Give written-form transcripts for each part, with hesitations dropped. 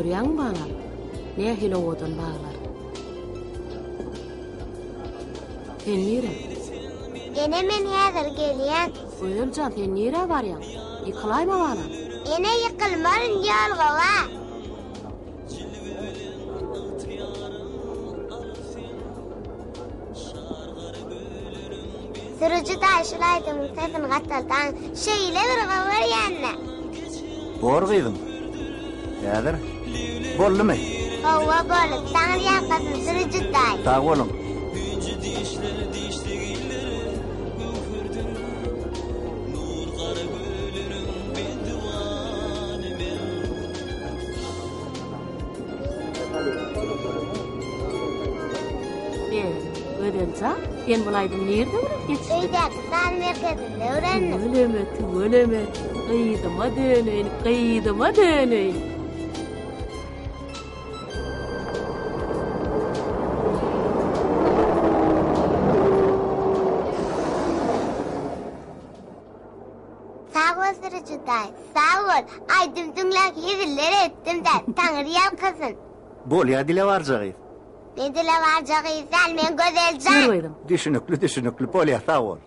Görýäňmi balam? Nähili owadan baglar. Sen nirä? Ene men häzir gelýän. Gözel jan sen nirä barýaň? Ýykylaýma balam. Ene ýykylmaryn ýol gowa. Sürüji daýy şul aýdymyň sesini gataldaň şeýle bir gowy görýände. Bor gyzym. Häzir. Boldumy? Hawa boldy. Taňry ýalkasyn sürüji daýy. Sag boluň. E, Gözeljan, sen bu aýdymy nirde öwrenip ýetişdiň? Öýdäki saz merkezinde öwrendim. Tüweleme, tüweleme, gyzyma döneýin, gyzyma döneýin. Sag bol sürüji daýy, sag bol. Aýdym diňläp heziller etdim-dä, Taňry ýalkasyn. Bolýa dilewarja gyz. Men dilewarja gyz däl, men Gözeljan. Ýör gyzym. Düşünikli düşünikli bolýa sag bol.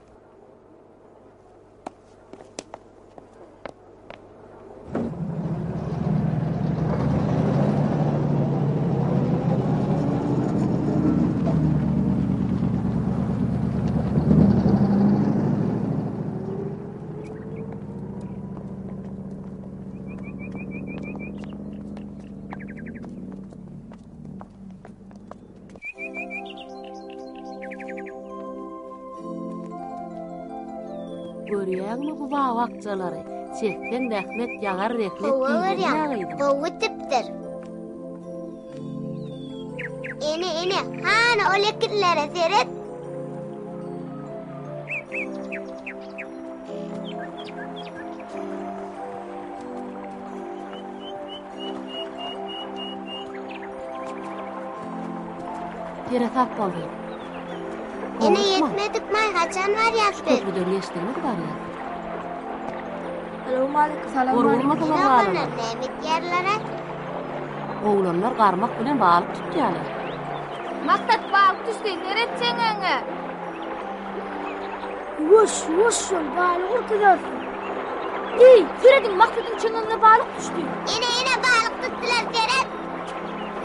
Görýäňmi bu bag-bakjalary? Çekseň zähmet ýagar rehnet Gowy diýleni görýän, gyzym. gowy tipdir. Ene, ene, hany ol ekinlere seret. Seresap bol gyz. Ene ýetmedik maý haçan barýas biz? Köprüden geçdigimiz barýas. Salowmaleýkim. Gorulmasalar Oglanlar galarlar. näme etýärler-ä? Oglanlar garmak bilen balyk tutýarlar. Maksat balyk düşdi, seret çeňňeňe. Ýuwaş, ýuwaş şol balyk urkuzarsyň. Eý, serediň, Maksadyň çeňňegine balyk düşdi. Ene, ene, balyk tutdular, seret.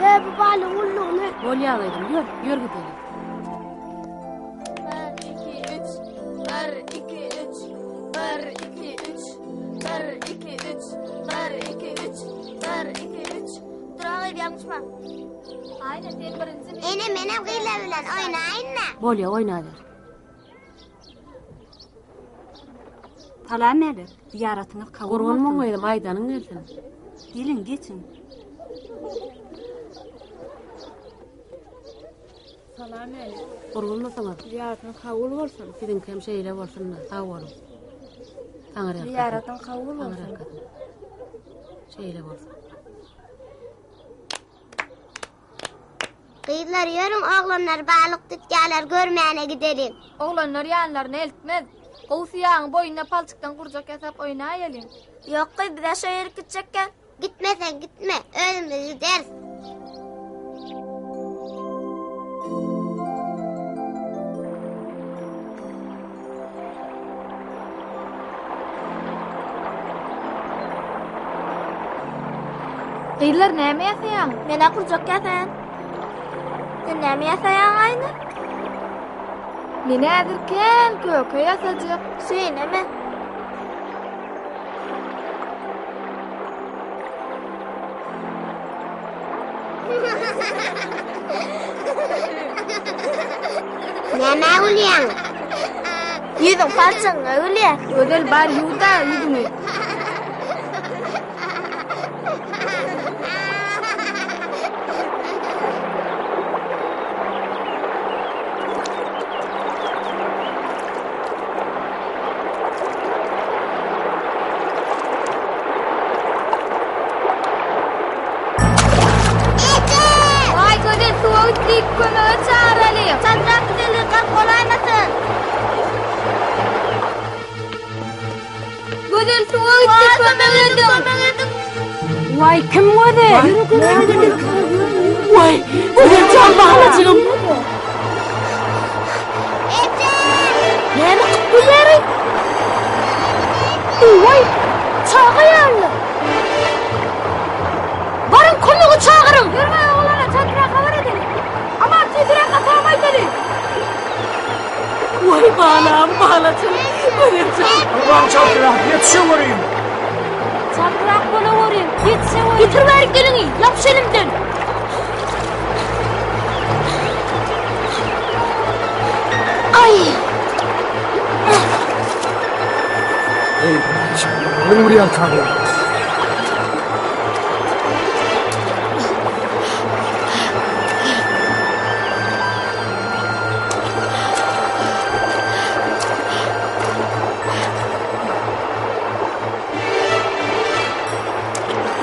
He, bu balygyň ullugyny. Bolýar gyzym, ýör, ýör gidelim. Bir, iki, üç. Bir, iki, üç. Bir, iki, üç. Bir, iki, üç. Bir, iki, üç. Bir, iki, üç. Dur gyz, ýalňyşma. Aýna, sen birinji. Ene, menem gyzlar bilen oýnaýyn-da. Bolýar, oýnaber. Salam Melek, zyýaratyňyz kabul Gurban bolsun. gyzym, aýdanyň gelsin. Geliň, geçiň. Salam Melek. Gurbanmysyňyz? Zyýaratyňyz kabul bolsun. Siziňkem şeýle bolsun-da, sag boluň. Taňry ýalkasyn. Zyýaratyň kabul Taňry bolsun. ýalkasyn. Şeýle bolsun. Gyzlar ýörüň oglanlar balyk tutýalar görmäne gideliň. Oglanlar ýanlaryna eltmez. Gowusy ýagyň boýunda palçykdan gurjak ýasap oýnaýalyň. Ýok gyz bizä şo ýerik gitjekkä. Gitmeseň gitme özümiz gideris. Gyzlar näme ýasaýaň? Men-ä gurjak ýasaýan. Sen näme ýasaýaň Aýna? Men häzir kän köke ýasajak. Şeýlemi? Nämä gülýäň? Ýüzüň palçygyňa gülýär. Gözel bar ýuw-da ýüzüňi. Eje! Waý Gözel suwa gitdi, kömege çagyraly. Çaltrak gideli, gark bolaýmasyn. Gözel suwa gitdi. Waý, kim gözel? Waý, gözel jan balajygym. Eje! Näme kyp gülýäri? Waý, çaga ýaly. Baryň kömege çagyryň. Ýörme oglana, çatrak habar edeli. Aman tizräk atama aýdaly. Waý balam, balajygym, gözel jan. Ylgaň çaltrak, ýetişeweriň. Çaltrak bolaweriň, ýetişeweriň. Getir bärik eliňi, ýapyş elimden. Aý! Eý, Onuň bir ýaltagy.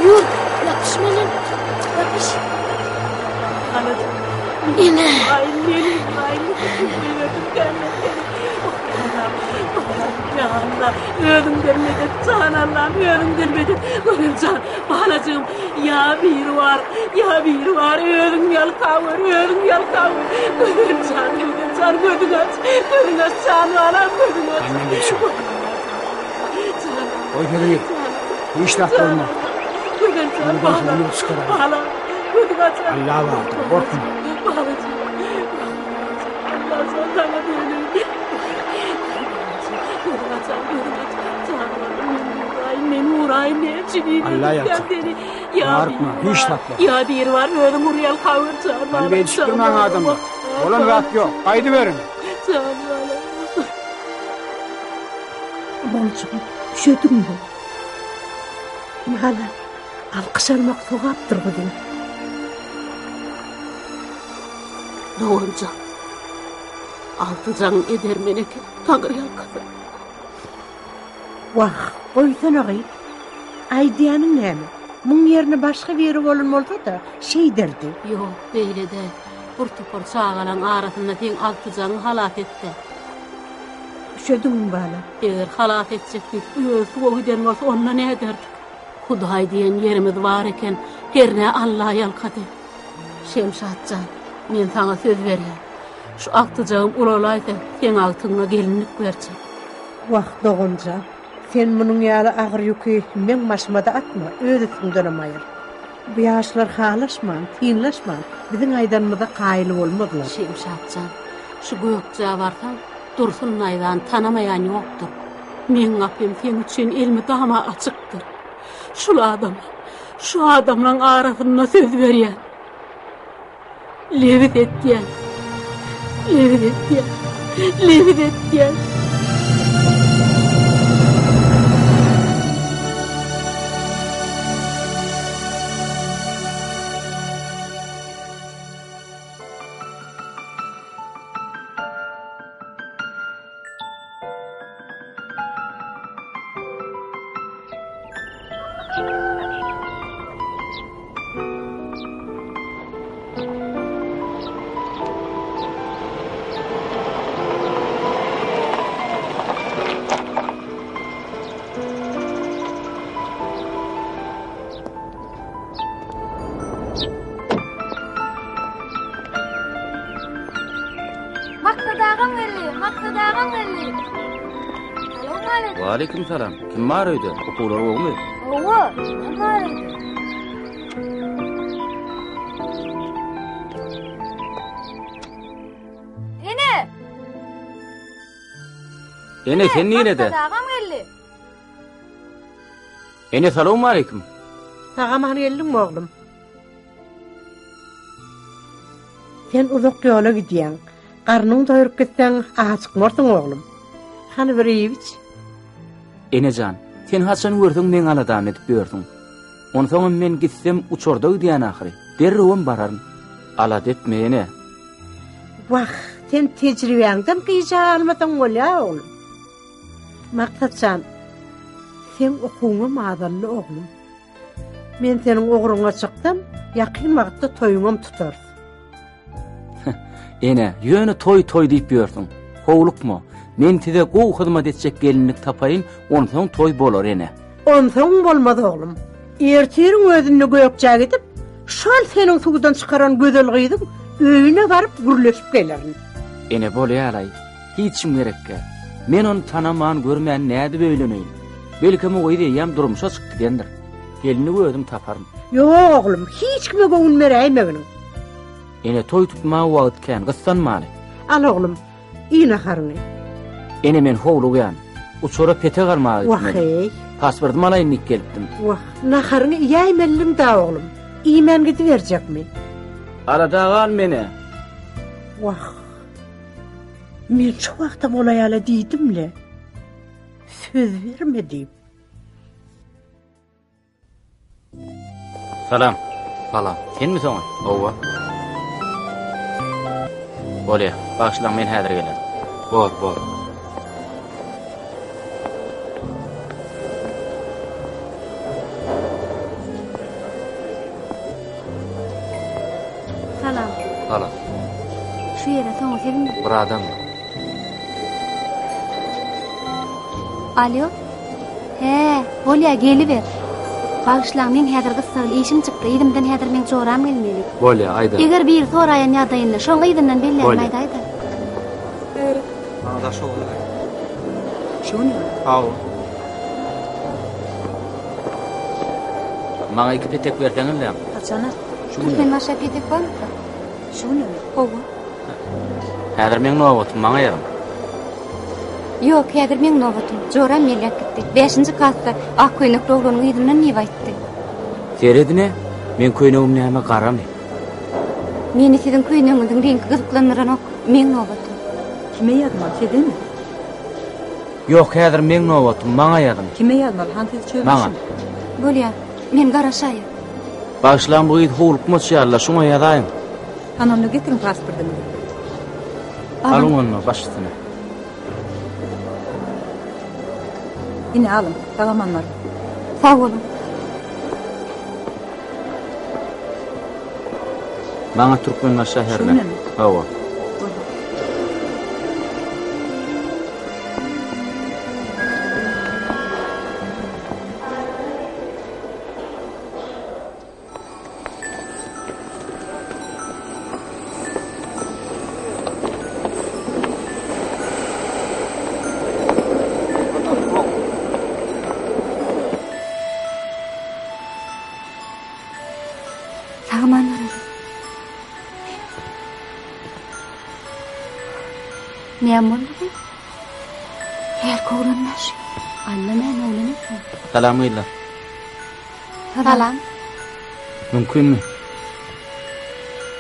Ýur, ýapyş menden. Ýapyş. Ine. Özüňden medet, jan Allam, özüňden medet. Gözel jan, balajygym, ýa biri bar, ýa biri bar, özüň ýalka gör, özüň ýalka gör. Gözel jan, gözel jan, gözüňi aç, gözüňi aç, jan balam, gözüňi aç. Annem geçiň. Goý seni, hiç zat bolmaz. Gözel jan, Ony başyna balam, ýyl çykaraý. balam, gözüňi aç. Allah bardyr, gorkma. Balajygym, Allah jan, saňa döneýin. Allah ýalkasyn. Gorkma, hiç zat bolmaz. Ýa biri bar özüň urýan kawur jan Hany beýdişip durmaň adamlar. Bolan zat ýok. Gaýdyberiň. Jan balam. Boljugym, üşediňmi? Bala, alkyş almak sogapdyr gyzym. Doganjan. Agtyjagyň edermen eken, Taňry ýalkasyn. Wah, goýsana gyz. Aýdýanyň näme? Muň ýerine başga biri bolan bolsa-da, şeýderdi. Ýok, beýle däl. Bir topar çagalaň arasynda seň agtyjagyňy halas et-dä. Üşediňmi, balam? Eger halas etjek diýip, özi suwa giden bolsa, onda näderdik? Hudaý diýen ýerimiz bar eken, hernä Alla ýalkady. Şemşat jan, men saňa söz berýän. Şu agtyjagym ulalaýsa, seň agtygyňa gelinlik berjek. Wah, dogan jan, sen munuň ýaly agyr ýüki meň başyma-da atma, öz üstüňdenem aýyr. Bu ýaşlar halaşman, synlaşman, biziň aýdanymyza kaýyl bolmazlar. Şemşat jan, şu Gökjä barsaň, Dursun daýzany tanamaýan ýokdur. Meň gapym seň üçin elmydama açykdyr. Şul adamlar, şu adamlaň arasynda söz berýän. Lebiz etýän. Lebiz etýän. Lebiz etýän. Maksat agam geldi, Maksat agam geldi. Salowmaleýkim. Waleýkim salam. Kim bar öýde? Okuwlar gowumy? Hawa, kim bar öýde? Ene! Ene sen nirede? Maksat agam geldi. Ene salowmaleýkim. Sag-aman geldiňmi oglum? Sen uzak ýola gidýäň. Garnyňy doýrup gitseň, ajykmarsyň oglum. Hany bir iýip-iç. Ene jan, sen haçan görseň meň aladamy edip ýörsüň. Onsoňam men gitsem uçarda gidýän ahyry. Derrewem bararyn. Alada etme ene. Wah, sen tejribäňden gijä galmasaň bolýar oglum. Maksat jan, seň okuwyňam azaldy oglum. Men seniň ugruňa çyksam, ýakyn wagtda toýuňam tutarys. Ene, ýöne toý toý diýip ýörsüň. Howlukma. Men size gowy hyzmat etjek gelinlik tapaýyn, onsoň toý bolar ene. Onsoň bolmaz oglum. Ertiriň özünde Gökjä gidip, şol seniň suwdan çykaran gözel gyzyň öýüne baryp gürleşip gelerin. Ene bolýalaý, hiç kim gerekgä. Men ony tanaman, görmän nädip öýleneýin? Belkem o gyz eýýäm durmuşa çykyp gidendir. Gelinligi özüm taparyn. Ýok oglum, hiç kime göwün beräýmeginiň. Ene toý tutmaga wagt kän, gyssanmaly. Al oglum, iý naharyňy. Ene men howlugýan. Uçara petek almaga gitmeli. Wah-eý. Pasportymy alaýyn diýip gelipdim. Wah, naharyňy iýäýmelidiň-dä oglum. Iýmän gidiberjekmi? Alada galma ene. Wah. Men şu wagtam ol aýala diýdim-le. Söz berme diýip. Salam. Salam. Senmi soňy? Hawa. Bolýa. Bagyşlaň, men häzir gelerin. Bor, bor. Salam. Salam. Şu ýere soňy sizmi? Bir adam. Alýo. Hä, bolýa, geliber. Bagyşlaň, meň häzir gyssagly işim çykdy, yzymdan häzir meň joram gelmeli. Bolýa, aýda. Eger biri soraýan ýagdaýynda, şoň yzyndan bellärin aýdaý-da. Maňa daş ogly gerek. Şu günmi? Hawa. Maňa iki petek berseňizläň. Haçana? Şu güne. Türkmenbaşa petek barmyka? Şu günemi? Hawa. Häzir meň nobatym, maňa ýazyň. Ýok, häzir meň nobatym. Joram belläp gitdi. Bäşinji klasda ak köýnekli oglanyň yzyndan diýip aýtdy. Seredine, meň köýnegim näme garamy? Meni siziň köýnegiňiziň reňki gyzyklandyranok. Meň nobatym. Kime ýazmaly, sizemi? Ýok, häzir meň nobatym, maňa ýazyň. Kime ýazmaly, han siz çözüşiň. Maňa. Bolýar, men garaşaýyn. Bagyşlaň bu gyz howlukmaç ýaly-la, şuňa ýazaýyň. Hany onda getiriň pasportyňyzy. Alyň onda baş üstüne. Ine alyň. Sag aman baryň. Sag boluň. Maňa Türkmenbaşy şäherine. Şu günemi? Hawa. Boldy. Sag aman baraly. Näme boldy? Hälki oglan naşy. Alla näme oglan eken? Salam gyzlar. Salam. Mümkinmi?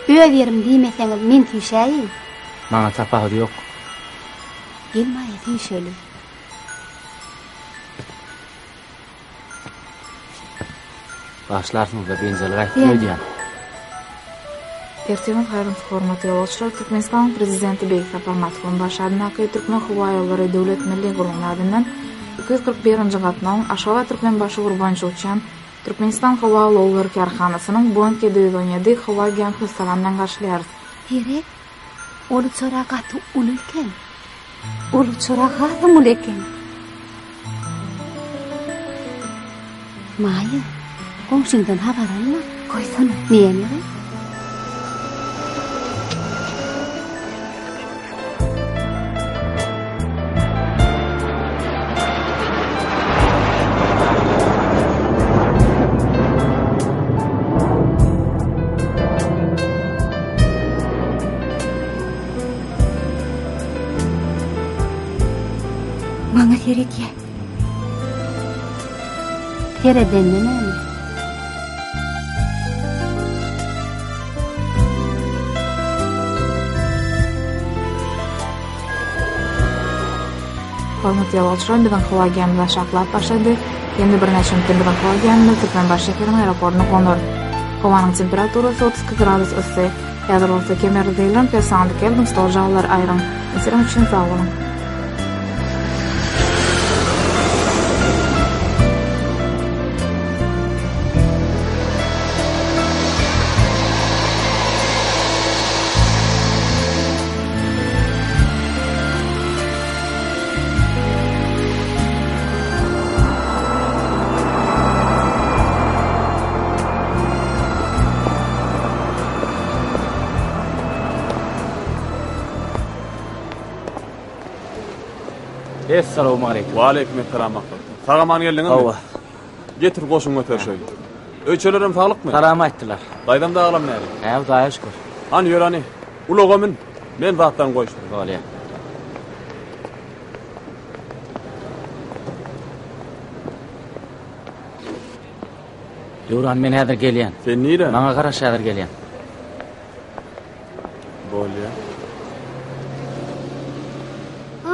Öz ýerim diýmeseňiz, men süýşäýin. Maňa tapawudy ýok. Gel Maýa süýşeli. Bagyşlarsyňyz-da, biynjalyk aýtdym öýdýän. Ertiriň haýrynty hormatly ýolagçylar Türkmenistanyň Prezidenti Beýik Saparmyrat Türkmenbaşy adyndaky Türkmenhowaýollary döwlet milli gullugynyň adyndan 241-nji gatnawyň Aşgabat-Türkmenbaşy ugry boýunça uçýan Türkmenistan howa ulaglary kärhanasynyň Boeing 717 howa gämisini salam bilen garşylaýarys. Seret, ol uçar-a gaty uly eken. Ol uçar-a hasam uly eken. Maýa, goňşyňdan habar alma. Goýsana, näme gyz? Maňa seredýär. Seredende näme? Hormatly ýolagçylar, biziň howa gämimiz aşaklap başlady. Ýene birnäçe minutdan biziň howa gämimiz Türkmenbaşy şäheriniň aeroportuna gonar. Howanyň temperaturasy 32 gradus yssy. Häzir bolsa kemerli zeýlen personaly dikeldiň, stol jaglary aýryň. Ünsüň üçin sag boluň. Essalawmaleýkim. Waleýkim essalam Maksat. Sag-aman geldiňizmi? Hawa. Getir goşuňy göter şeý. Öýçelerem saglykmy? Salam aýtdylar. Daýzam dagylam näli? Hä, Hudaýa şükür. Hany ýör hany. Ulaga mün. Men zatlaryňy goýuşdyraýyn. Bolýa. Döwran men häzir gelýän. Sen nirä? Maňa garaş häzir gelýän. Bolýa.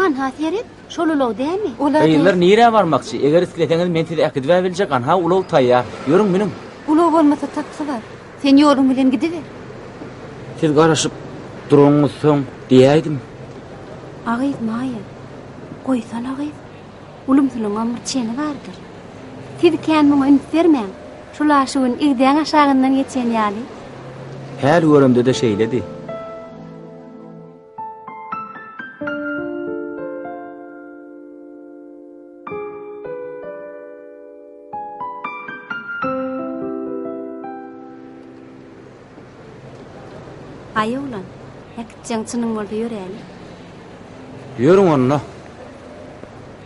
Anha seret, şol ulag dälmi? Gyzlar nirä barmakçy? Eger isleseňiz men sizi äkidibä biljek, anha ulag taýýar. Ýörüň münüň. Ulag bolmasa taksi bar. Sen ýoluň bilen gidiber. Siz garaşyp duranyňyzsoň diýäýdim. A gyz Maýa, goýsana gyz. Ulumsylygyňam bir çeni bardyr. Siz kän muňa üns bermäň. Şul-a şu gün igdäň aşagyndan geçen ýaly. Häl göremde-de şeýledi. Aý oglan, äkitjegiň çynyň bolsa ýöräli. Ýörüň onda.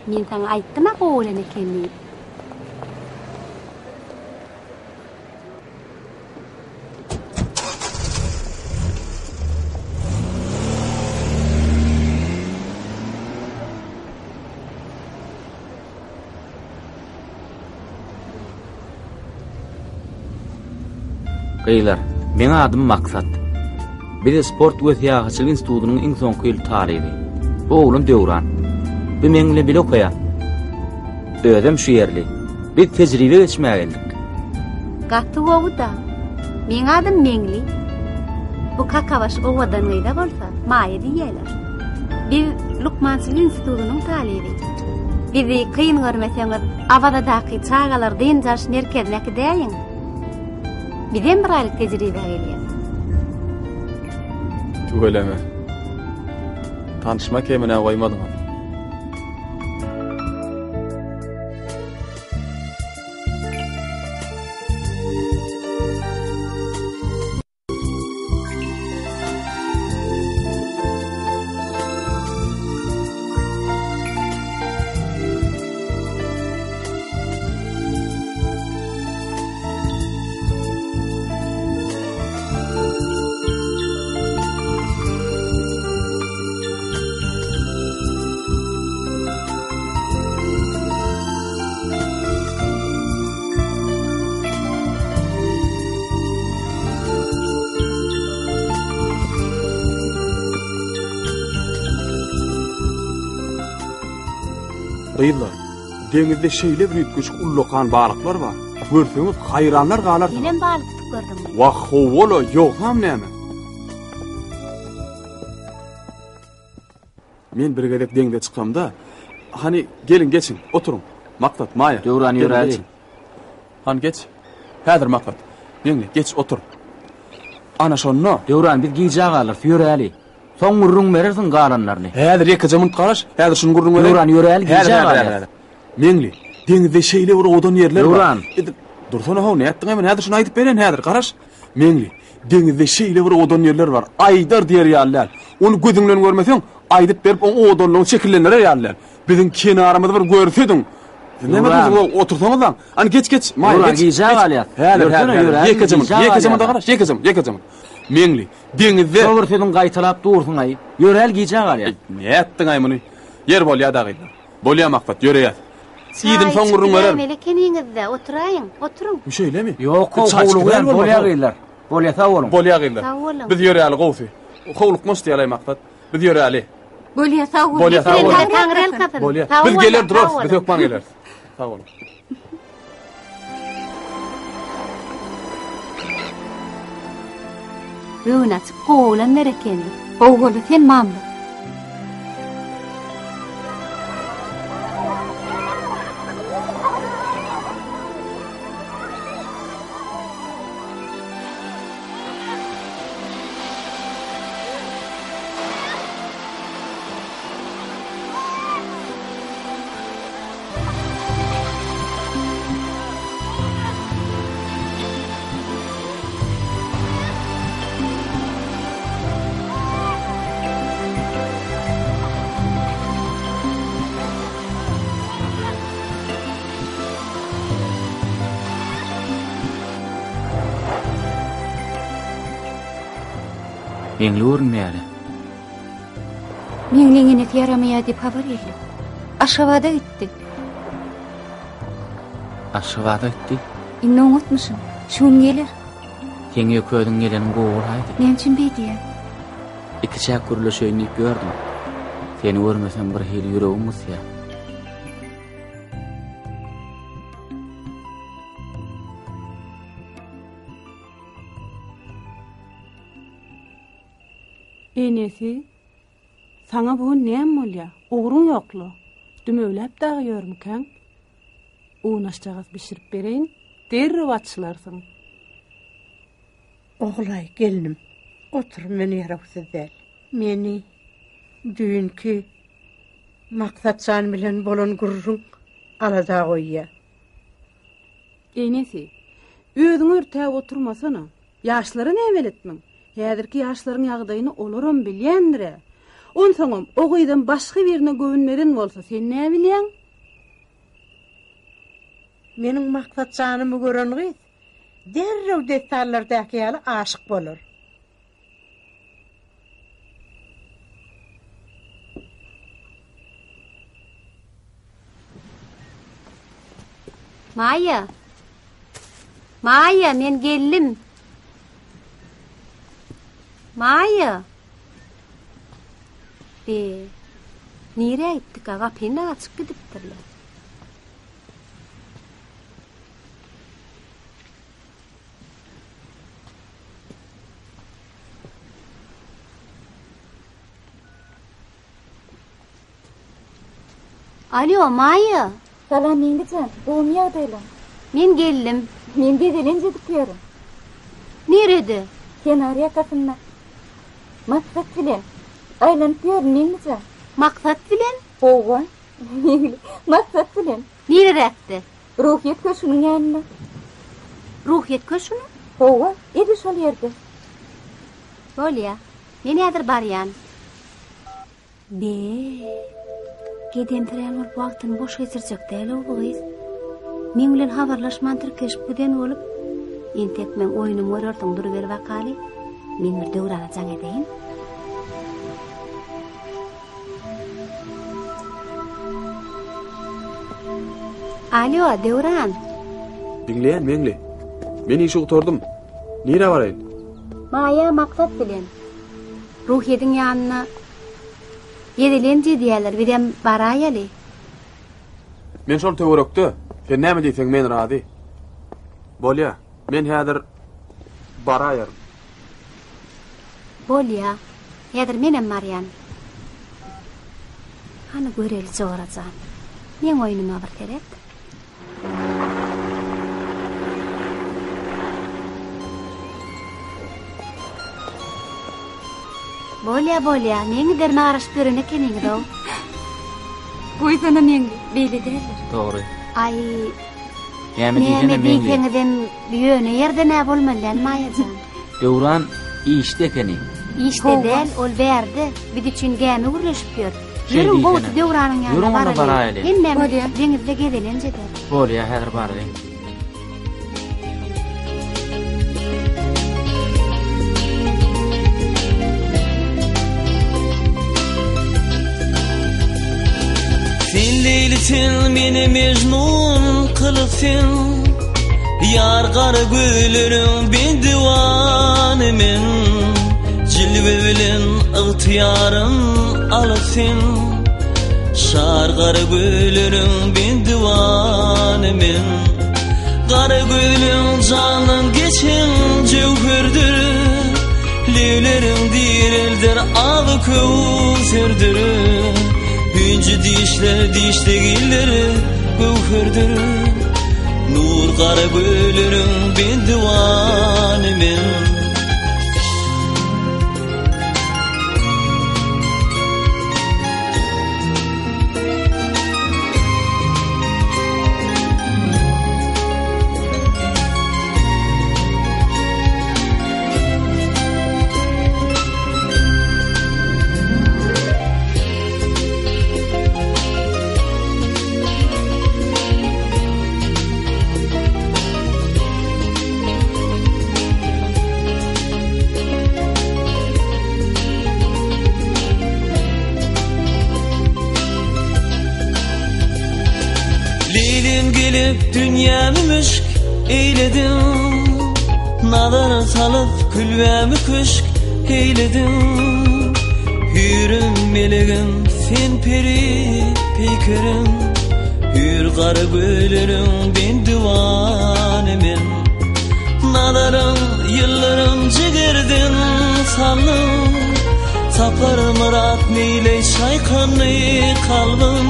Men saňa aýtdym-a gowy bolan eken diýip. Gyzlar, meň adym Maksat. Biz sport we syýahatçylyk institutynyň iň soňky ýyl talyby. Bu oglan Döwran. Bu meň bilen bile okaýar. Özem şu ýerli. Biz tejribe geçmäge geldik. Gaty gowy-da. Meň adym Meňli. Bu kakabaş owadan gyza bolsa Maýa diýýärler. Biz lukmançylyk institutynyň talyby. Bizi kyn görmeseňiz, Awazadaky çagalar dynç alyş merkezine äkidäýiň. Bizem bir aýlyk tejribä gelýäs. Tüweleme. Tanyşma kemine goýmadyňyz. Gyzlar, deňizde şeýle bir üýtgeşik ullakan balyklar bar. Görseňiz haýranlar galarsyňyz. Senem balyk tutup gördüňmi? Wah, howwa-la, ýogsam näme? Men bir gezek deňze çykamda, hany geliň geçiň, oturyň. Maksat, Maýa. Döwran ýöräli. Hany geç. Häzir Maksat. Meňli, geç otur. Ana şonda. Döwran, biz gijä galarys, ýöräli. Soň gürrüň berersiň galanlaryny. Häzir ýekeje munt garaş, häzir şuny gürrüň bereýin. Döwran, ýöräli, gijä galýas. Meňli, deňizde şeýle bir owadan ýerler bar. Döwran. Edil, dursana-how, nätdiň-aý men häzir şuny aýdyp bereýin häzir, garaş. Meňli, deňizde şeýle bir owadan ýerler bar, aýdar diýer ýaly däl. Ony gözüň bilen görmeseň, aýdyp berip oň owadanlygyny şekillendirer ýaly däl. Biziň kenarymyzy bir görsediň. Siz näme dursuňyz, otursaňyzlaň. Hany geç, geç, Maýa, Döwran, geç. gijä geç. galýas. Häzir, Ýörsene, häzir, häzir. ýöräli, Ýekeje munt, gijä ýekeje munt galýas. garaş, ýekeje munt, ýekeje munt. Meňli, deňizde. Şo bir sözüň gaýtalap dursuň-aý. Ýöräli, gijä galýas. Eý, nätdiň-aý muny? Ýer bolýa-da gyzlar. Bolýa Maksat, ýöreýäs. Yzyny soň gürrüň bererin. Çaý içip ekeniňiz-dä, oturaýyň, oturyň. Şeýlemi? Ýok-ow, howlugýan, bolýa gyzlar. Bolýa, sag boluň. Bolýa gyzlar. Sag boluň. Biz ýöräli gowusy. Howlukmaç diýäleý Maksat. Biz ýöräli. Bolýa, sag boluň. Bolýa, sag boluň. Taňryýalkasyn. Bolýa. Biz geler durarys, biz hökman geleris. Sag boluň. Göwün açyk gowy oglanlar ekeni. Gowy boldy sen mamla. Meňli görünmeýär-ä. Meňliň enesi ýaramaýar diýip habar geldi. Aşgabada gitdi. Aşgabada gitdi? Indi oňatmyşyn. Şu gün geler. Seň ýeke özüň geleniň gowy bolaýdy. Näme üçin beý diýýäň? Ikiçäk gürleşeýin diýip ýördüm. Seni görmesem bir hili ýüregim gysýar. Enesi, saňa bu gün näme bolýa? Ugruň ýokla. Dümewläp dagy ýörmükäň? Unaşjagaz bişirip bereýin, derrew açylarsyň. Ogulaý, gelnim, otur, men ýarawsyz däl. Meni düýnki Maksatjan bilen bolan gürrüň alada goýýa. Enesi, özüňi örtäp oturmasana. Ýaşlara näbeletmiň? Häzirki ýaşlaryň ýagdaýyny olaram bilýändir-ä. Onsoňam, o gyzam başga birine göwün beren bolsa, sen näbilýäň? Meniň Maksatjanymy gören gyz derrew dessanlardaky ýaly aşyk bolar. Maýa! Maýa, men geldim. Maýa! Be, nirä gitdika, gapyny-da açyp gidipdirler. Alýo, Maýa! Salam, Meňlijan, gowumy ýagdaýlaň? Men geldim. Men gezelenç edip ýörün. Nirede? Kenar ýakasynda. Maksat bilen. Aýlanyp ýörün, Meňlijan. Maksat bilen? Hawa, Meňli, Maksat bilen. Nireräkde? Ruhyýet köşgüniň ýanynda. Ruhyýet köşgüniň? Hawa, edil şol ýerde. Bolýa. Men häzir barýan. Be, gedemsirän bolup wagtyny boş geçirjek däl-ow bu gyz. Meň bilen habarlaşman tirkeşip giden bolup, entek meň oýnumy görersiň, duruber bakaly. Men bir Döwrana jaň edeýin. Alýo, Döwran. Diňleýän, Meňli. Men işi gutardym. Nirä baraýyn? Maýa Maksat bilen Ruhyýediň ýanyna gezelenç edýärler, bizem baraýaly. Men şol töwerekde, sen näme diýseň men razy. Bolýa, men häzir baraýaryn. Bolýa, häzir menem barýan. Hany göreli jora jan. Meň oýnuma bir seret. Bolýa, bolýa, meň giderime garaşyp ýören ekeniňiz-ow. Goýsana Meňli, beýle däldir. Dogry. Aý, Näme diýsene näme Meňli. diýseňizem ýöne ýerde nä bolmaly däl Maýa jan. Döwran işde ekeni. Işde däl, ol bärde, biz üçin gämi gürleşip ýör. Şeý Ýörüň diýsene. gowusy Döwranyň ýanyna Ýörüň onda baralyň. baraýaly. Hemmämiz Bolýa. deňizde gezelenç ederis. Bolýa, häzir baralyň. Sen Leýli sen meni Mejnun kylyp sen Ýar gara gözleriň bendiwany men Jilwe bilen ygtyýarym alyp sen Şar gara gözleriň bendiwany men Gara gözlüň jandan geçen jöwherdir Lebleriň direlder agy köwserdir Hünji dişler dişlegiller göwherdir Nur gara gözleriň bendiwany men. Gelip dünýämi müşk eýlediň Nazar salyp külbämi köşk eýlediň Hüýrüm melegim sen peri peýkerim Hüýr gara gözleriň bendiwany men Nazaryň ýyldyrym jigerden saldyň Sapar myrat neýleý çaýkandy kalbym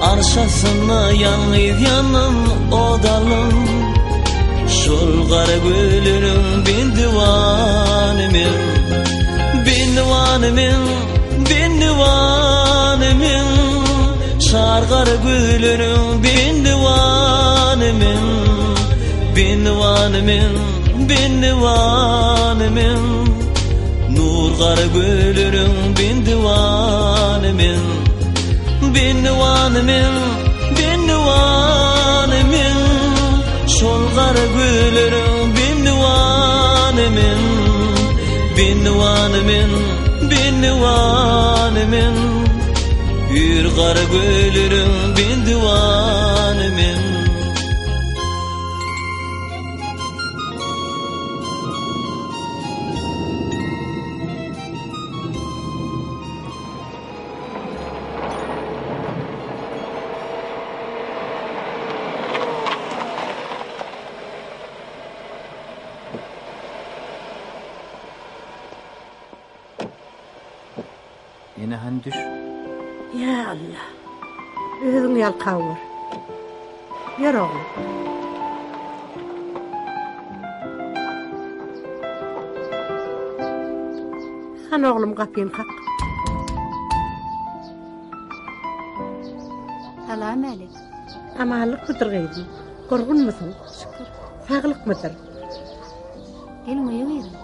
Arş astynda ýalňyz ýandym od aldym Şol gara gözleriň bendiwany men Bendiwany men, bendiwany men Şar gara gözleriň bendiwany men Bendiwany men, bendiwany men Nur gara gözleriň bendiwany men Bendiwany men, bendiwany men Şol gara gözleriň bendiwany men Bendiwany men, bendiwany men Hüýr gara gözleriň bendiwany men Ene hany düş. Ýa Alla. Özüň ýalkaw gör. Ýör oglum. Hany oglum gapyny kak. Salam älik. Amanlykmydyr gyzym? Gurgunmysyň? Şükür. Saglykmydyr? Geliň öýe giriň.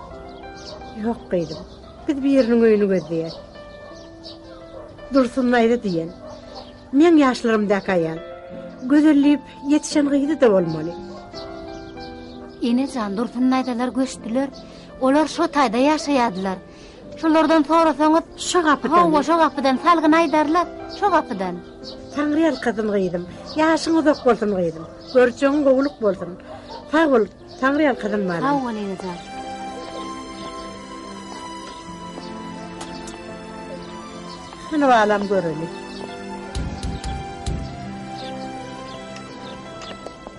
Ýok gyzym. Biz biriniň öýüni gözleýäs. Dursun daýza diýen. Meň ýaşlarymdaky aýal. Gözel diýip ýetişen gyzy-da bolmaly. Ene jan, Dursun daýzalar göçdüler. Olar şo taýda ýaşaýardylar. Şolardan sorasaňyz, Şo gapydan. Hawa, şo gapydan salgyny aýdarlar. Şo gapydan. Taňryýalkasyn gyzym. Ýaşyň uzak bolsun gyzym. Görjegiň gowulyk bolsun. Sag bol, Taňryýalkasyn balam. Sag bol ene jan. Hany balam göreli.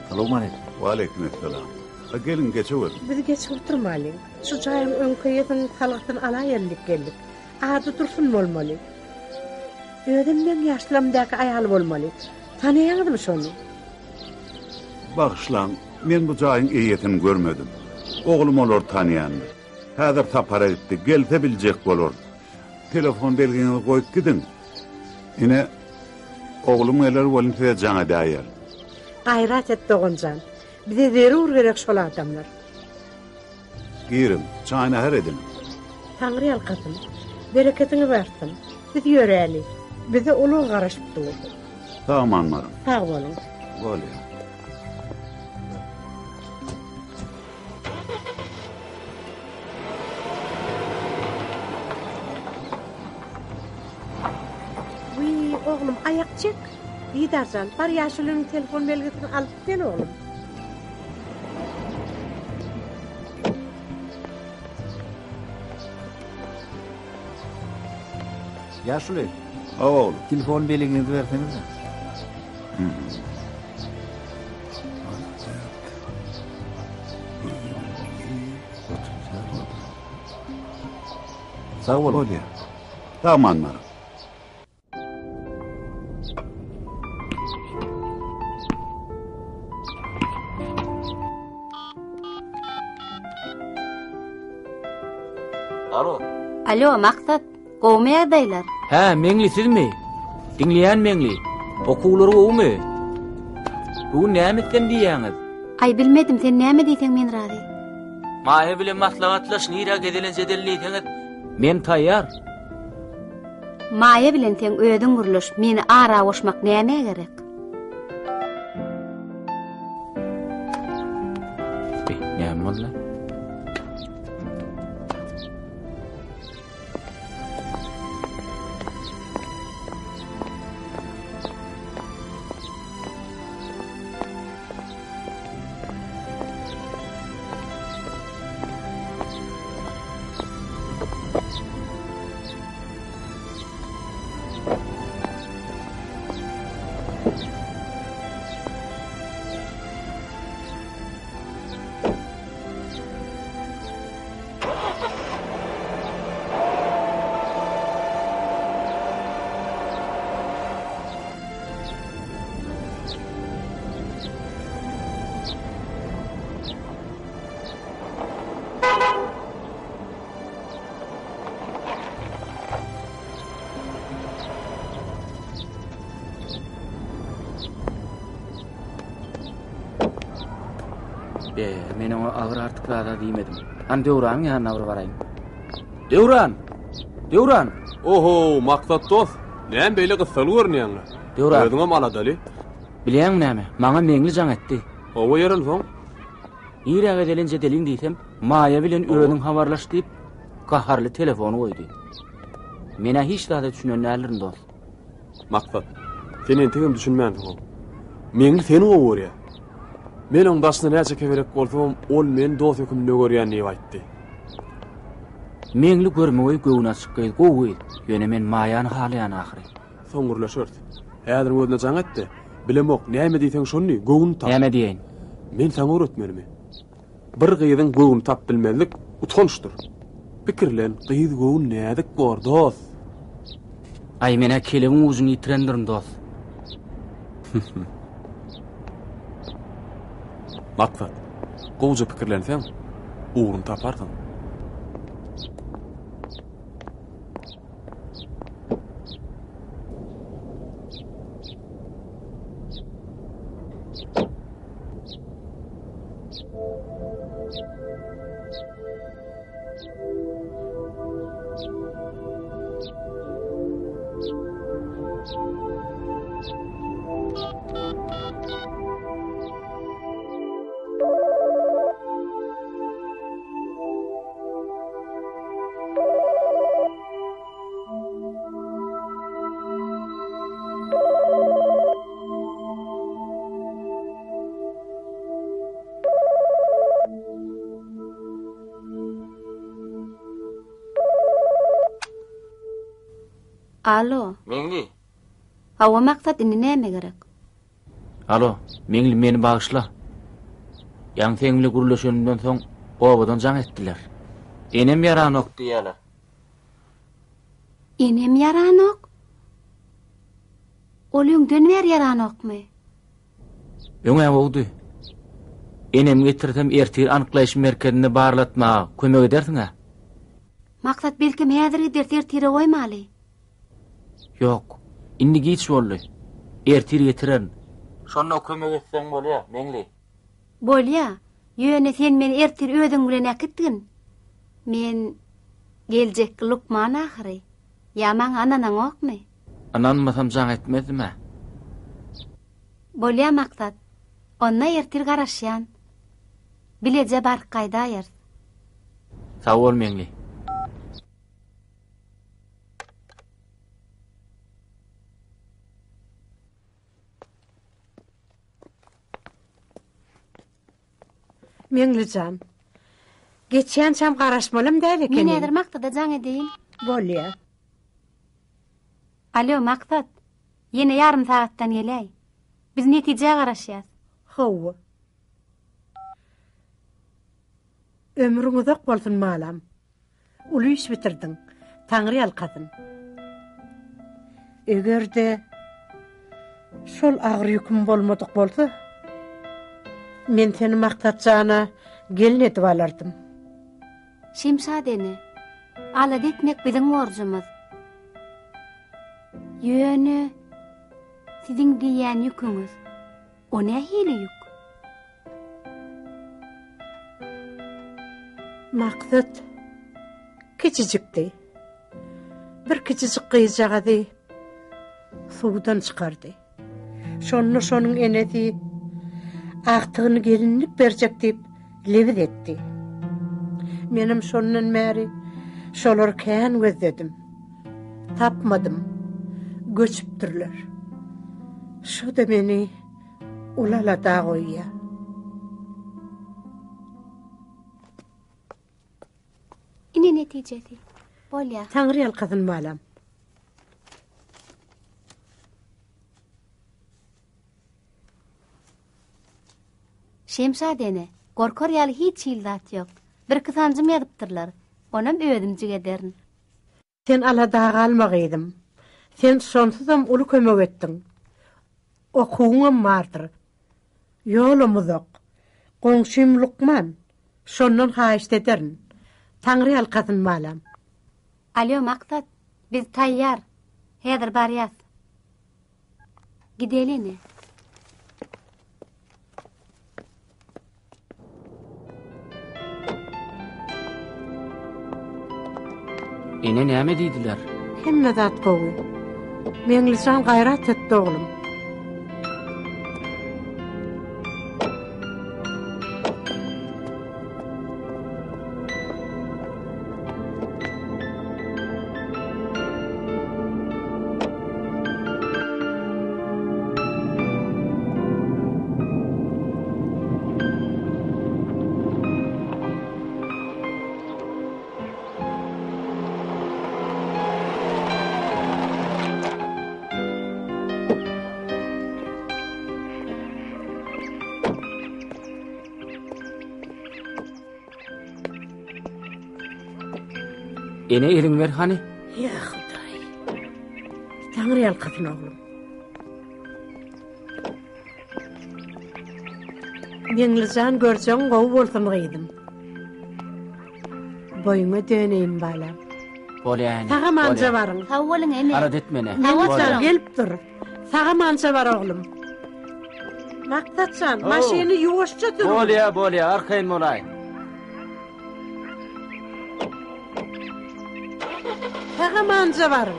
Salowmaleýkim. Waleýkim essalam. A geliň geçeweriň. Biz geçip oturmalyň. Şu jaýyň öňki eýesiniň salgysyny alaýaly diýip geldik. Ady Dursun bolmaly. Özem meň ýaşlarymdaky aýal bolmaly. Tanaýaňyzmy şony? Bagyşlaň, men bu jaýyň eýesini görmedim. Oglum olary tanaýandyr. Häzir sapara gitdi, gelse biljek bolarys. Telefon belgiňizi goýup gidiň. Ine, oglum geler welin size jaň edäýer. Gaýrat et doganjan. Bize zerur gerek şol adamlar. Giriň, çaý-nahar ediň. Taňry ýalkasyn. Bereketiňiz artsyn. Biz ýöräli. Bize ulag garaşyp dur. Sag-aman baryň. Sag boluň. Bolýar. Wiý, oglum, aýak çek. Didarjan, bar ýaşulynyň telefon belgisini alyp gel, oglum. Ýaşuly. Hawa, oglum. Telefon belgiňizi berseňiz-de. Sag boluň. Bolýar. Sag-aman baryň. Alo. Alo, Maksat, gowumy ýagdaýlar? Hä, Meňli sizmi? Diňleýän Meňli. Okuwlar gowumy? Bu gün näme etsem diýýäňiz? Aý, bilmedim, sen näme diýseň men razy. Maýa bilen maslahatlaş, nirä gezelenç edeli diýseňiz, men taýýar. Maýa bilen seň özüň gürleş, meni ara goşmak nämä gerek? Näme boldy? Be, men oňa agyr artyk zada diýmedim. Hany Döwranyň ýanyna bir baraýyn. Döwran! Döwran! Oho, Maksat dost, näme beýle gyssagly görünýäň-le? Döwran. Özüňem aladaly. Bilýäňmi näme, maňa Meňli jaň etdi. Hawa, ýer onsoň. Nirä gezelenç edeliň diýsem, Maýa bilen özüň habarlaş diýip, gaharly telefony goýdy. Men-ä hiç zada düşünen däldirin, dost. Maksat, sen entegem düşünmänsiň-ow. Meňli seni gowy görýär. Men oň daşyna näçe kebelek bolsamam, ol meni dost höküminde görýän diýip aýtdy. Meňli görmegeý göwnaçyk gyz, gowy gyz. Ýöne men Maýany halaýan ahyry. Soň gürleşeris. Häziriň özünde jaň et-de, bilemok, näme diýseň şony diý, göwün tap. Näme diýeýin? Men saňa öwretmelimi? Bir gyzyň göwnüni tap bilmezlik utançdyr. Pikirlen, gyz göwün näzik bor, dost. Aý, men-ä kelebiň ujuny ýitirendirin, dost. Maksat, gowuja pikirlenseň, ugruny taparsyň. Alo. Meňli. Hawa Maksat indi näme gerek? Alo, Meňli meni bagyşla. Ýaňy seň bile gürleşenimden soň obadan jaň etdiler. Enem ýaranok diýýäler. Enem ýaranok? Ol öňden bäri ýaranokmy? Öň-ä gowudy. Enemi getirsem ertir anyklaýyş merkezinde barlatmaga kömek edersiň-ä? Maksat belkem häzir gideris ertire goýmaly. Ýok. Indi giç boldy. Ertir getirerin. Şonda kömek etseň bolýa, Meňli. Bolýa. Ýöne sen meni ertir özüň bilen äkitgin. Men geljekki lukman ahyry. Ýa maňa ynanaňokmy? Ynanmasam jaň etmezdim-ä. Bolýa Maksat. Onda ertir garaşýan. Bileje baryp gaýdaýarys. Sag bol Meňli. Meňlijan. Geçýänçäm garaşmalym däl ekeni. Men häzir Maksada jaň edeýin. Bolýa. Alo, Maksat. Ýene ýarym sagatdan geläý. Biz netijä garaşýas. Hawa. Ömrüň uzak bolsun balam. Uly iş bitirdiň. Taňry ýalkasyn. Eger-de şol agyr ýüküm bolmadyk bolsa, men seni Maksat jana gelin edip alardym. Şemşat ene, alada etmek biziň borjumyz. Ýöne siziň diýýän ýüküňiz, o nähili ýük? Maksat kiçijikdi. Bir kiçijik gyzjagazy suwdan çykardy. Şonda şonuň enesi agtygyny gelinlik berjek diýip lebiz etdi. Menem şondan bäri şolary kän gözledim. Tapmadym. Göçüpdirler. Şu-da meni Uly alada goýýar. Ine netijesi. Bolýar. Taňry ýalkasyn balam. Şemşat ene, gorkar ýaly hiç hili zat ýok. Birki sanjym ýazypdyrlar. Onam özümjik ederin. Sen alada galma gyzym. Sen şonsuzam uly kömek etdiň. Okuwyňam bardyr. Ýolam uzak. Goňşym lukman. Şondan haýyşt ederin. Taňry ýalkasyn balam. Alýo Maksat, biz taýýar. Häzir barýas. Gideli ine. Ene näme diýdiler? Hemme zat gowy. Meňlijan gaýrat etdi oglum. Ene eliňi ber hany. Ýa Hudaý. Taňry ýalkasyn oglum. Meňlijan görjegiň gowy bolsun gyzym. Boýuňa döneýin balam. Bolýa ene. Sagamanja baryň. Sag boluň ene. Arada etme ene. Meňlijan gelip dur. Sagamanja bar oglum. Maksatjan, maşyny ýuwaşja sür. Bolýa, bolýa, arkaýyn bolaý. Sagamanja baryň.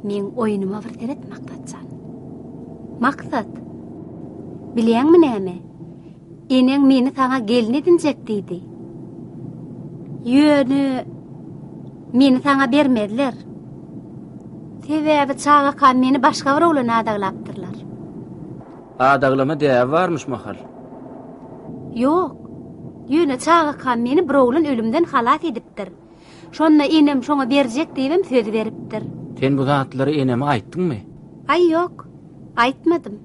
Meň oýnuma bir seret Maksatjan. Maksat. Bilýäňmi näme? Eneň meni saňa gelin edinjek diýdi. Ýöne meni saňa bermezler. Sebäbi çagakam meni başga bir oglana adaglapdyrlar. Adaglama däbi barmyş mahal. Ýok. Ýöne çagakam meni bir oglan ölümden halas edipdir. Şonda enem şoňa berjek diýibem söz beripdir. Sen bu zatlary eneme aýtdyňmy? Aý ýok. Aýtmadym.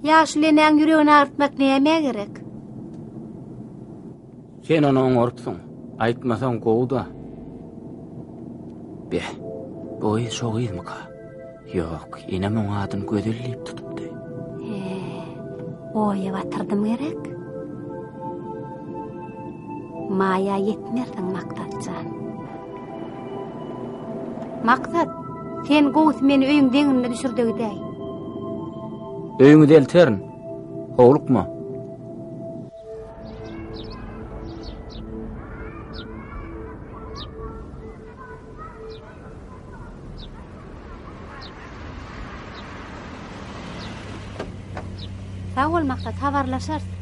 Ýaşuly enäň ýüregini agyrtmak nämä gerek? Sen ony oňarypsyň. Aýtmasaň gowy-da. Beh, bu gyz şo gyzmyka? Ýok, enem oň adyny Gözel diýip tutupdy. He, oýa batyrdym gerek. Maýa ýetmersiň, Maksat jan. Maksat, sen gowusy meni öýüň deňinde düşür-de gidäý. Öýüňize elterin. Howlukma. Sag bol Maksat, habarlaşarys.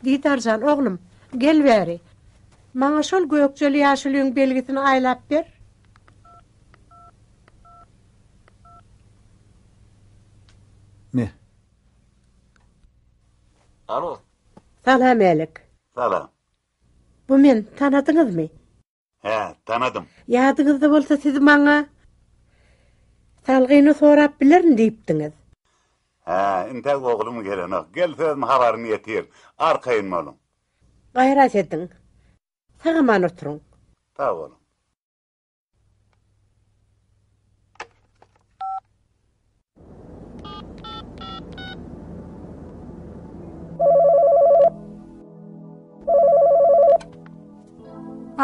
Didarjan, oglum, gel bäri. Maňa şol gökjeli ýaşulyň belgisini aýlap ber. Me. Alo. Salam älik. Salam. Bu men, tanadyňyzmy? Hä, tanadym. Ýadyňyzda bolsa siz maňa salgyny sorap bilerin diýipdiňiz. Hä, intäk oglum gelenok. Gelse özüm habaryny ýetir. Arkaýyn boluň. Gaýrat ediň. Sag-aman oturyň. Sag boluň.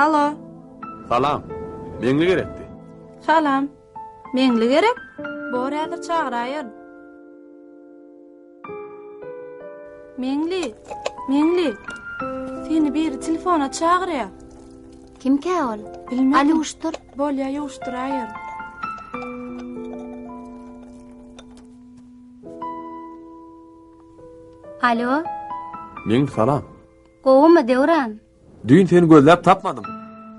Alo. Salam. Meňli gerekdi. Salam. Meňli gerek? Bor häzir çagyraýaryn. Meňli, Meňli. Seni biri telefona çagyrýar. Kimkä ol? Bilmedim. Al ýuwuşdyr. Bolýa ýuwuşdyraýaryn. Alo. Meňli salam. Gowumy Döwran? Düýn seni gözläp tapmadym.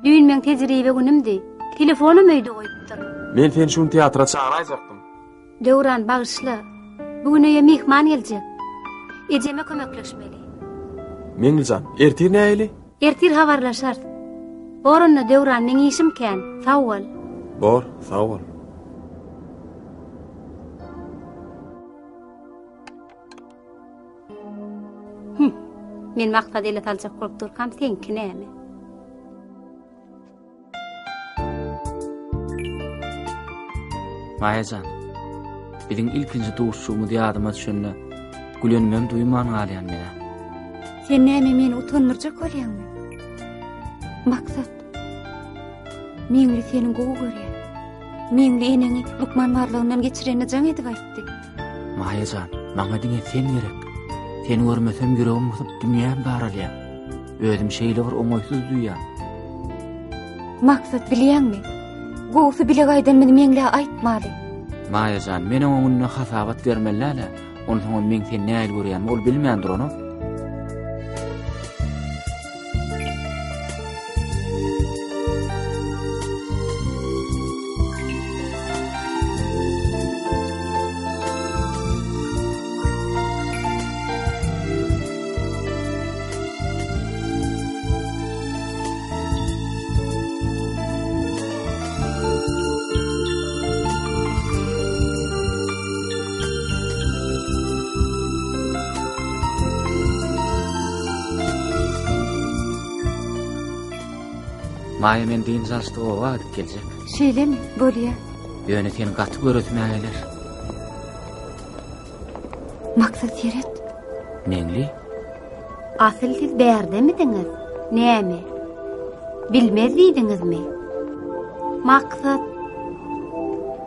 Düýn meň tejribe günümdi. Telefonam öýde goýupdyr. Men seni şu gün teatra çagyraýjakdym. Döwran, bagyşla. Bu gün öýe myhman geljek. Ejeme kömekleşmeli. Meňlijan, ertir nähili? Ertir habarlaşarys. Bor onda Döwran, meň işim kän. Sag bol. Bor, sag bol. Hüm. Men maksat ele saljak bolup durkam, seňki näme? Maýa jan, biziň ilkinji duşuşygymyz ýadyma düşende, gülenimem duýman galýan men-ä. Sen näme meni utandyrjak bolýaňmy? Maksat. Meňli seni gowy görýär. Meňli eneňi lukman barlagyndan geçirenine jaň edip aýtdy. Maýa jan, maňa diňe sen gerek. Seni görmesem ýüregim gysyp dünýäm daralýar. Özüm şeýle bir oňaýsyz duýýan. Maksat bilýäňmi? Gowusy bile gaýdanymyzy Meňlä aýtmaly. Maýa jan, men oň öňünde hasabat bermeli däl-ä. Onsoňam meň seni nähili görýänimi ol bilmän duranok. Maýa men dynç alyşda oba gidip geljek. Şeýlemi? Bolýa. Ýöne seni gaty göresim-ä geler. Maksat seret. Meňli? Asyl siz bärdemidiňiz? Näme? Bilmez diýdiňizmi? Maksat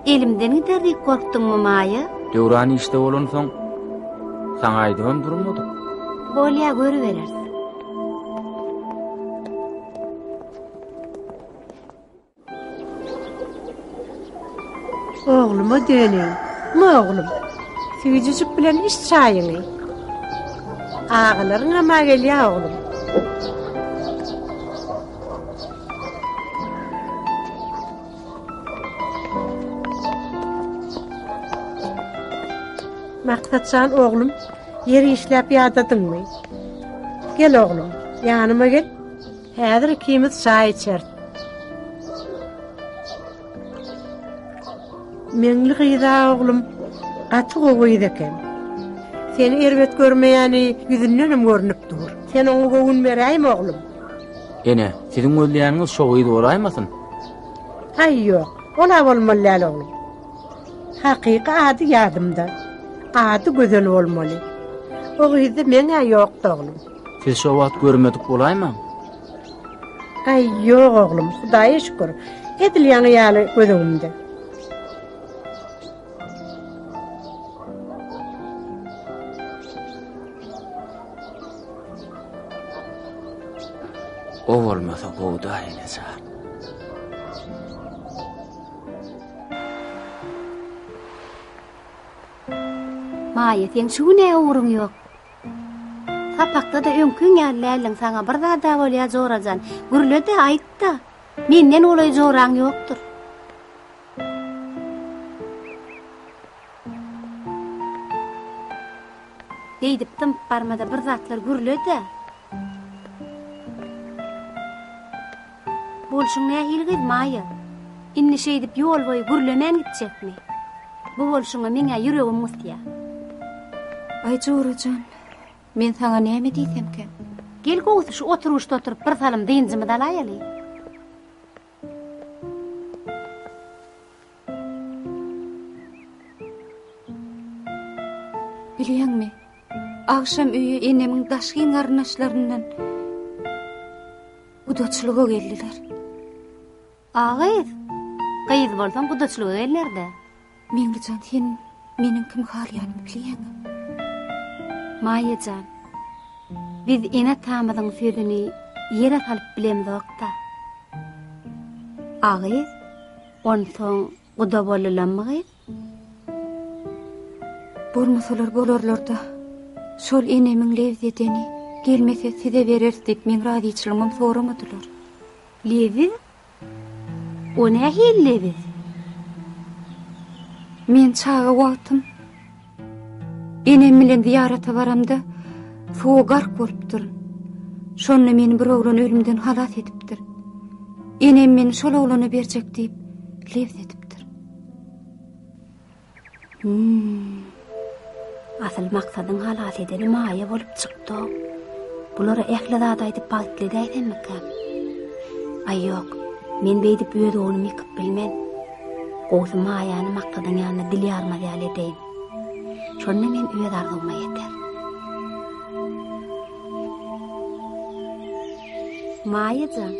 Elimden gider diýip gorkduňmy, Maýa? Döwran işde bolansoň, saňa aýdybam durmadyk. Bolýa, görübereris. Ogluma döneýin. Me oglum, süýjüjik bilen iç çaýyňy. Agalaryňam-a gelýär oglum. Maksat jan oglum, ýer işläp ýadadyňmy? Gel oglum, ýanyma gel. Häzir ikimiz çaý içeris. Meňli gyz-a oglum, gaty gowy gyz eken. Seni erbet görmeýäni ýüzündenem görnüp dur. Sen oňa göwün beräýme oglum. Ene, siziň gözleýäniňiz şo gyz bolaýmasyn? Aý ýok, ol-a bolmaly däl oglum. Hakyky ady ýadymda. Ady Gözel bolmaly. O gyzda meň-ä ýokdy oglum. Siz şo wagt görmedik bolaýmaň? Aý, ýok oglum, Hudaýa şükür, edil ýaňy ýaly göz öňümde. O bolmasa gowy-da, ene jan. Maýa, seň şu gün-ä ugruň ýok. Sapakda-da öňküň ýaly däldiň, saňa bir zad-a bolýa, jora jan. Gürle-de, aýt-da. Menden golaý joraň ýokdur. Beýdip dymyp barma-da, bir zatlar gürle-de. Bolşuň nähili gyz, Maýa? Indi şeýdip ýol boýy gürlemän gitjekmi? Bu bolşuňa meň-ä ýüregim gysýa. Aý, jora jan, men saňa näme diýsemkäm? Gel gowusy şu oturgyçda oturyp bir salym dynjymyzy alaýaly. Bilýäňmi, agşam öýe enemiň daşgyn garyndaşlaryndan gudaçylyga geldiler. A gyz, gyz bolsaň gudaçylyga gelner-dä. Meňlijan, sen meniň kimi halaýanymy bilýäňmi? Maýa jan, biz ene-atamyzyň sözüni ýere salyp bilemzok-da. A gyz, Onsoň guda bolulanmy gyz? Bolmasalar bolarlar-da. Şol enemiň lebz edeni, gelmese size bereris diýip meň razyçylygymam soramadylar. Lebiz? O nähili lebiz? Men çaga wagtym Enem bilen zyýarata baramda, suwa gark bolupdyryn. Şonda meni bir oglan ölümden halas edipdir. Enem meni şol oglana berjek diýip, lebz edipdir. Hmm. Asyl maksadyň halas edeni Maýa bolup çykdy. Bulara ähli zady aýdyp bagtly edäýsemmikäm? Aý ýok, men beýdip öz oglumy ýykyp bilmen. Gowusy Maýany Maksadyň ýanynda dil ýarmaz ýaly edeýin. Şonda men öz arzuwyma ýeterin. Maýa jan.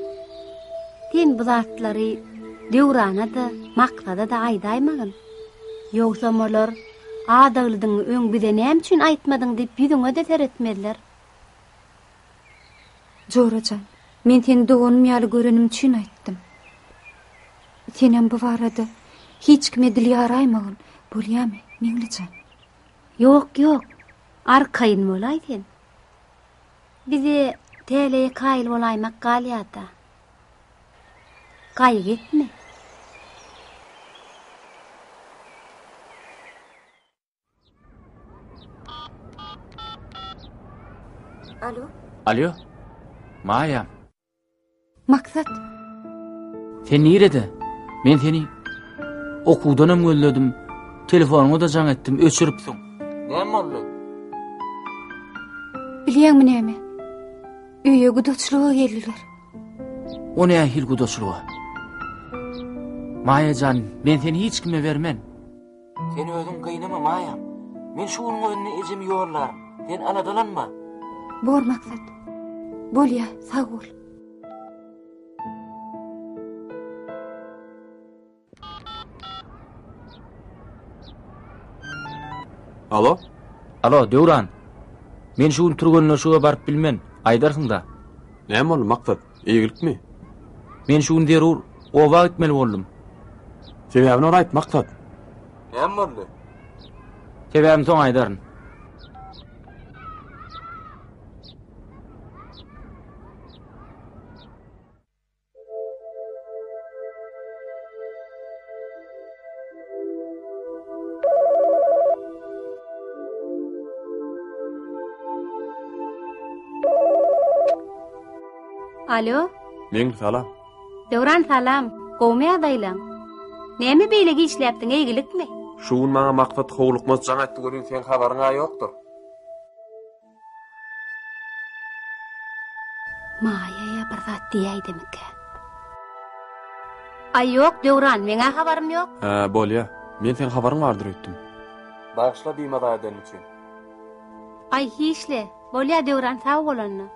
Sen bu zatlary Döwrana-da, Maksada-da aýdaýmagyn. Ýogsam olar, Adaglydyňy öň bize näme üçin aýtmadyň diýip ýüzüňe-de seretmezler. Jora jan, men seni doganym ýaly görenim üçin aýtdym. Senem bu barada hiç kime dil ýaraýmagyn, bolýamy, Meňli jan? Ýok, ýok, arkaýyn bolaý sen. Bize täleýe kaýyl bolaýmak galýar-da. Gaýgy etme. Alo. Alo. Maýa. Maksat. Sen nirede? Men seni okuwdanam gözledim. Telefonyňa-da jaň etdim, öçüripsiň. Näme boldy? Bilýäňmi näme? Öýe gudaçylyga geldiler. O nähili gudaçylyga? Maýa jan, men seni hiç kime bermen. Sen özüň gynama Maýam. Men şu günüň özünde ejemi ýollaryn. Sen aladalanma. Bor Maksat. Bolýa, sag bol. Alo? Alo, Döwran. Men şu gün türgenleşige baryp bilmen. Aýdarsyň-da. Näme boldy, Maksat? Eýgilikmi? Men şu gün zerur oba gitmeli boldum. Sebäbini ora aýt, Maksat. Näme boldy? Sebäbini soň aýdaryn. Alo. Meňli salam. Döwran salam. Gowmy ýagdaýlaň? Näme beýle giçläpdiň, eýgilikmi? Şu gün maňa Maksat howlukmaç jaň etdi welin seň habaryň-a ýokdur. Maýa bir zat diýäýdimikä? Aý ýok, Döwran, meň-ä habarym ýok. Hä, bolýa. Men seň habaryň bardyr öýtdüm. Bagyşla bimaza edenim üçin. Aý hiç-le. Bolýa, Döwran, sag bol onda.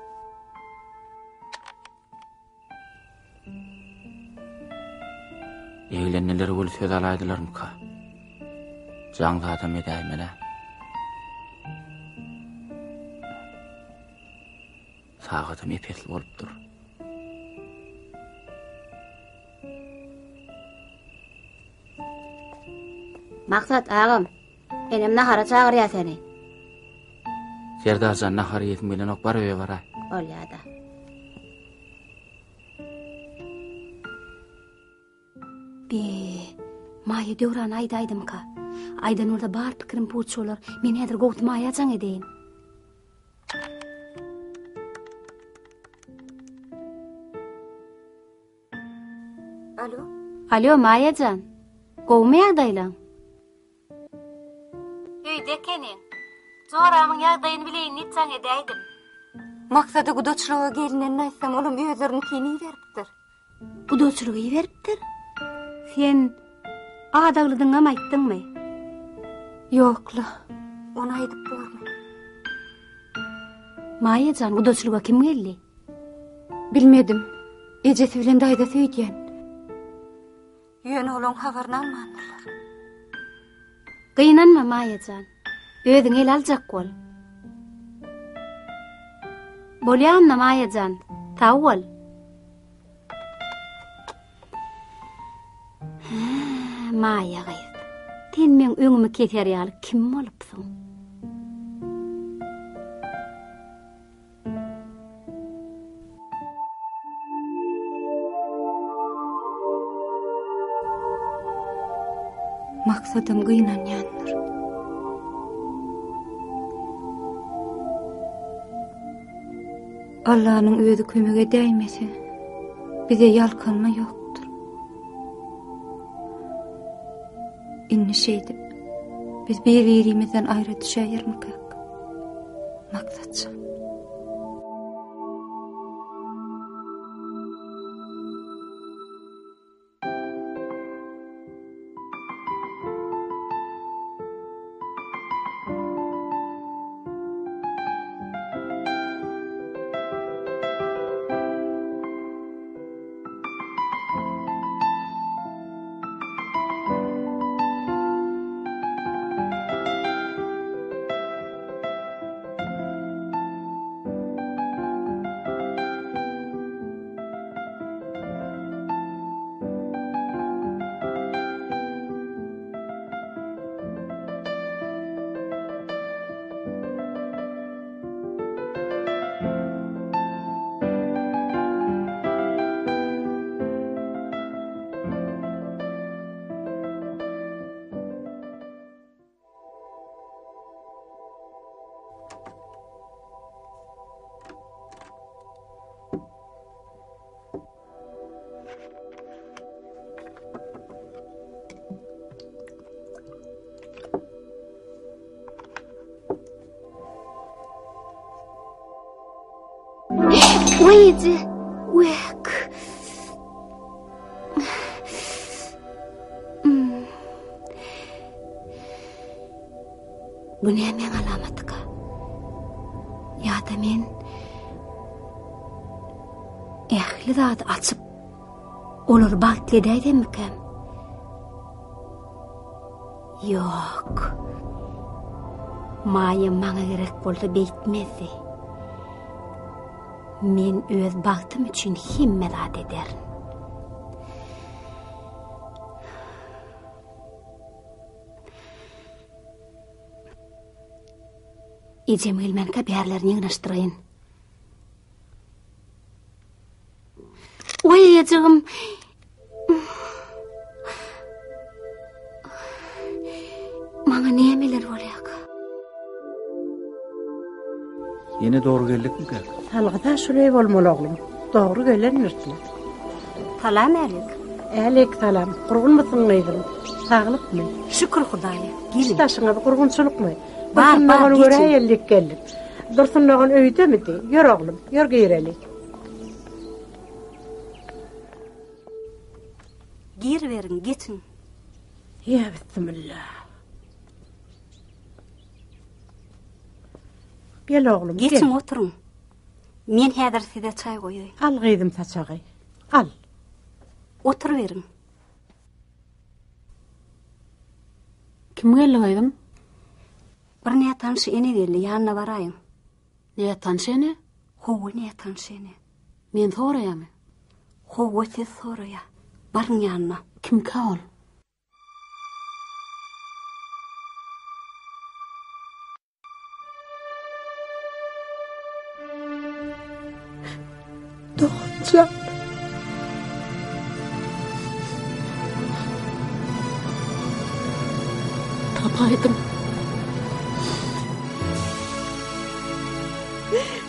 Eglendiler weli söz alaýdylarmyka? Jaň zadam edäýmel-ä. Sagadam ep-esli bolupdyr. Maksat agam, enem nahara çagyrýar seni. Serdar jan nahar iýesim gelenok, bar öýe baraý. Bolýa-da. Be, Maýa Döwran aýdaýdymyka? Aýdan bolsa bar pikirim puç bolar. Men häzir gowusy Maýa jaň edeýin. Alo. Alo, Maýa jan. Gowumy ýagdaýlaň? Öýde ekeniň. Joramyň ýagdaýyny bileýin diýip jaň edäýdim. Maksada gudaçylyga gelinenini aýtsam, olam özleriniňkini iberipdir. Gudaçylyga iberipdir? Sen adaglydyňam aýtdyňmy? Ýok-la, ony aýdyp bormy? Maýa jan, gudaçylyga kim geldi? Bilmedim. Ejesi bilen daýzasy öýdýän. Ýöne olaň habaryny almandyrlar. Gynanma, Maýa jan. Özüňi ele aljak bol. Bolýa onda, Maýa jan. Sag bol. Hä, Maýa gyz. Sen meň öňümi keser ýaly kim bolupsyň? Maksadym gynanýandyr. Allanyň özi kömek edäýmese, bize ýalkanma ýokdur. Indi şeýdip, biz bir-birimizden aýra düşäýermikak? Maksatjan. Oý eje, wek. Bu nämäň alamatyka? Ýa-da men ähli zady açyp, olary bagtly edäýsemmikäm? Ýok. Maýa maňa gerek bolsa beýtmezdi. Men öz bagtym üçin hemme zat ederin. Ejem gelmänkä bärlerini ýygnaşdyraýyn. Oý, ejegim. Maňa nämeler bolýarka? Ýene dogry geldikmikä? Salgyda şuleý bolmaly oglum. Dogry gelendirsiň. Salam älik. Älik salam. Gurgunmysyň gyzym? Saglykmy? Şükür Hudaýa. Gelin. Daşyňyz gurgunçylykmy? Bar, Dursun bar, dogan geçiň. göräýelilik geldik. Dursun dogan öýdemidi? Ýör oglum, ýör gireli. Giriberiň, geçiň. Ýa bismillah. Gel oglum, gel. Geçiň oturyň. Men häzir size çaý goýaýyn. Al gyzym saçagy. Al. Oturyberiň. Kim geldi gyzym? Bir nätanyş ene geldi, ýanyna baraýyň. Nätanyş ene? Hawa, nätanyş ene. Men soraýamy? Hawa, siz soraýa. Baryň ýanyna. Kimkä ol? Doganjan. Tapaýdym.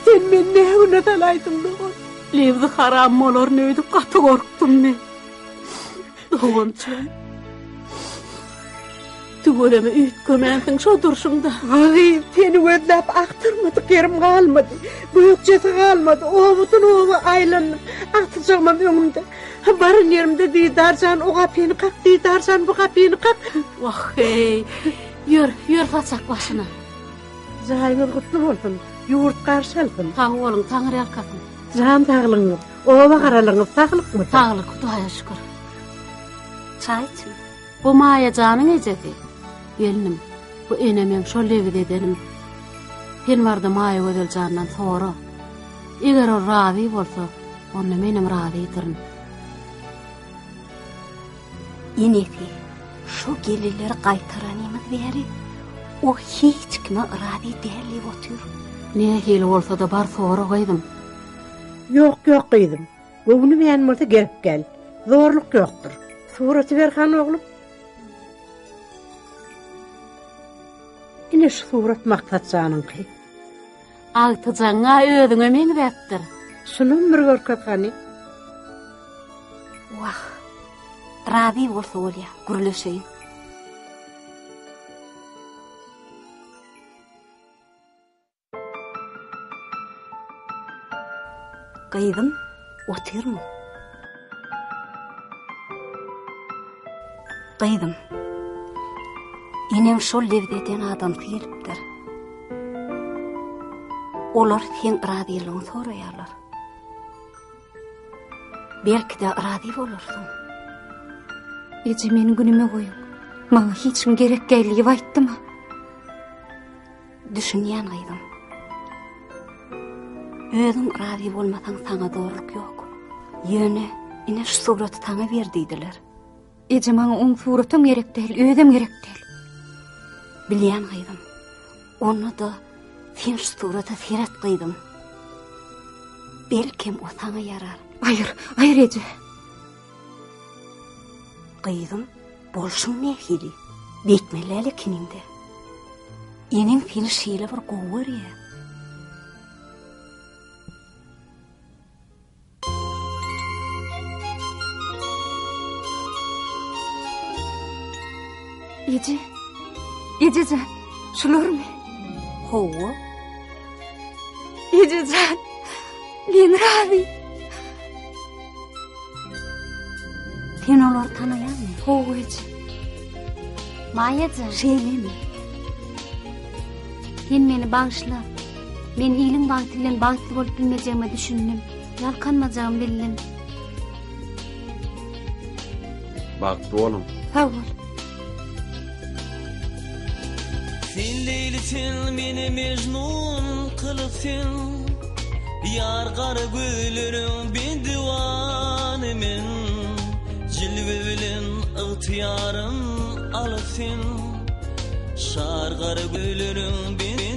Sen meni ne güne salaýdyň dogan? Lebzi haram bolaryn öýdüp gaty gorkdum men. Doganjan. Tüweleme üýtgemänsiň şo durşuňda. Agy, seni gözläp agtarmadyk ýerim galmady. Gökjesi galmady, obadan oba aýlandym. Agtyjagymam öňümde. Baran ýerimde Didar jan o gapyny kak, Didar jan bu gapyny kak. Wah-heý, ýör, ýör saçak başyna. Jaýyňyz gutly bolsun, ýurt garşy alsyn. Sag boluň, Taňryýalkasyn. Jan saglygyňyz, oba garalygyňyz saglykmy? Saglyk, Hudaýa şükür. Çaý içiň. Bu Maýa janyň ejesi. Gelnim, bu ene meň şol lebiz edenim. Sen barda Maýagözel jandan sora. Eger ol razy bolsa, onda menem razydyryn. Enesi, şo gelinleri gaýtaranymyz bäri, o hiç kime razy däl diýip otyr. Nähili bolsa-da bar sora gyzym. Ýok, ýok gyzym. Göwnümeýän bolsa gerek däl. Zorluk ýokdur. Suraty ber han oglum. Ine şu surat Maksat janyňky. Agtyjagyň-a özüňe meňzäpdir. Şunam bir görkez hany. Wah, razy bolsa bolýa, gürleşeýin. Gyzym, otyrmyň? Gyzym, eneň şol lebzi eden adamsy gelipdir. Olar seň razylygyňy soraýarlar. Belki-de razy bolarsyň. Eje meni günüme goýuň. Maňa hiç kim gerek däl diýip aýtdymy? Düşünýän gyzym. Özüň razy bolmasaň saňa zorluk ýok. Ýöne ine şu suraty saňa ber diýdiler. Eje maňa oň suratam gerek däl, özem gerek däl. Bilýän gyzym. Onda-da sen şu surata seret gyzym. Belkem o saňa ýarar. Aýyr, aýyr eje. Gyzym, bolşuň nähili? Beýtmeli däl ekeniňdä. Eneň seni şeýle bir gowy görýär. Eje, eje jan, şularmy? Hawa. Eje jan. Men razy. Sen olary tanaýaňmy? Hawa eje. Maýajan. Şeýlemi? Sen meni bagyşla. Men iliň bagty bilen bagtly bolup bilmejegime düşündim. Ýalkanmajagymy bildim. Bagtly boluň. Sag bol. Sen Leýli sen meni Mejnun kylyp sen Ýar gara gözleriň bendiwany men Jilwe bilen ygtyýarym alyp sen Şar gara gözleriň bendiwany.